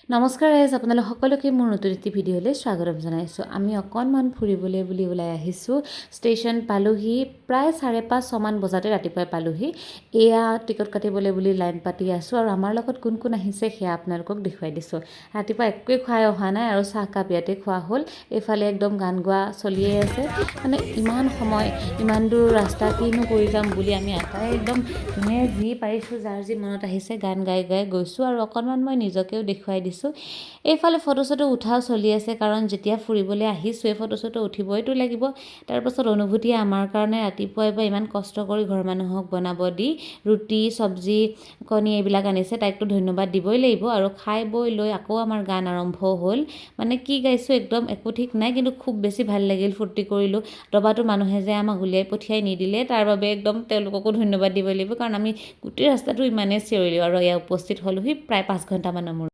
নমস্কাৰ ৰাইজ, আপোনালোক সকলোকে মোৰ নতুন এটি ভিডিঅ'লৈ স্বাগতম জনাইছোঁ। আমি অকণমান ফুৰিবলৈ বুলি ওলাই আহিছোঁ। ষ্টেচন পালোহি প্ৰায় 5:30, 6মান বজাতে ৰাতিপুৱাই পালোহি। এয়া টিকট কাটিবলৈ বুলি লাইন পাতি আছোঁ আৰু আমাৰ লগত কোন কোন আহিছে সেয়া আপোনালোকক দেখুৱাই দিছোঁ। ৰাতিপুৱা একোৱেই খুৱাই অহা নাই আৰু চাহকাপ ইয়াতে খোৱা হ'ল। এইফালে একদম গান গোৱা চলিয়ে আছে। মানে ইমান সময়, ইমান দূৰ ৰাস্তা কিনো কৰি যাম বুলি আমি আটাই একদম যোনে যি পাৰিছোঁ, যাৰ যি মনত আহিছে, গান গাই গাই গৈছোঁ আৰু অকণমান মই নিজকেও দেখুৱাই দিছোঁ। এইফালে ফটো চটো উঠাও চলি আছে, কাৰণ যেতিয়া ফুৰিবলৈ আহিছোঁৱেই, ফটো চটো উঠিবইতো লাগিব। তাৰপাছত অনুভূতিয়ে আমাৰ কাৰণে ৰাতিপুৱাই পৰা ইমান কষ্ট কৰি ঘৰৰ মানুহক বনাব দি ৰুটি, চব্জি, কণী এইবিলাক আনিছে। তাইকতো ধন্যবাদ দিবই লাগিব। আৰু খাই বৈ লৈ আকৌ আমাৰ গান আৰম্ভ হ'ল। মানে কি গাইছোঁ একদম একো ঠিক নাই, কিন্তু খুব বেছি ভাল লাগিল, ফূৰ্তি কৰিলোঁ। দবাটো মানুহে যে আমাক উলিয়াই পঠিয়াই নিদিলে, তাৰ বাবে একদম তেওঁলোককো ধন্যবাদ দিব লাগিব, কাৰণ আমি গোটেই ৰাস্তাটো ইমানেই চিঞৰিলোঁ। আৰু এয়া উপস্থিত হ'লোহি প্ৰায় 5 ঘণ্টামানৰ মূৰত।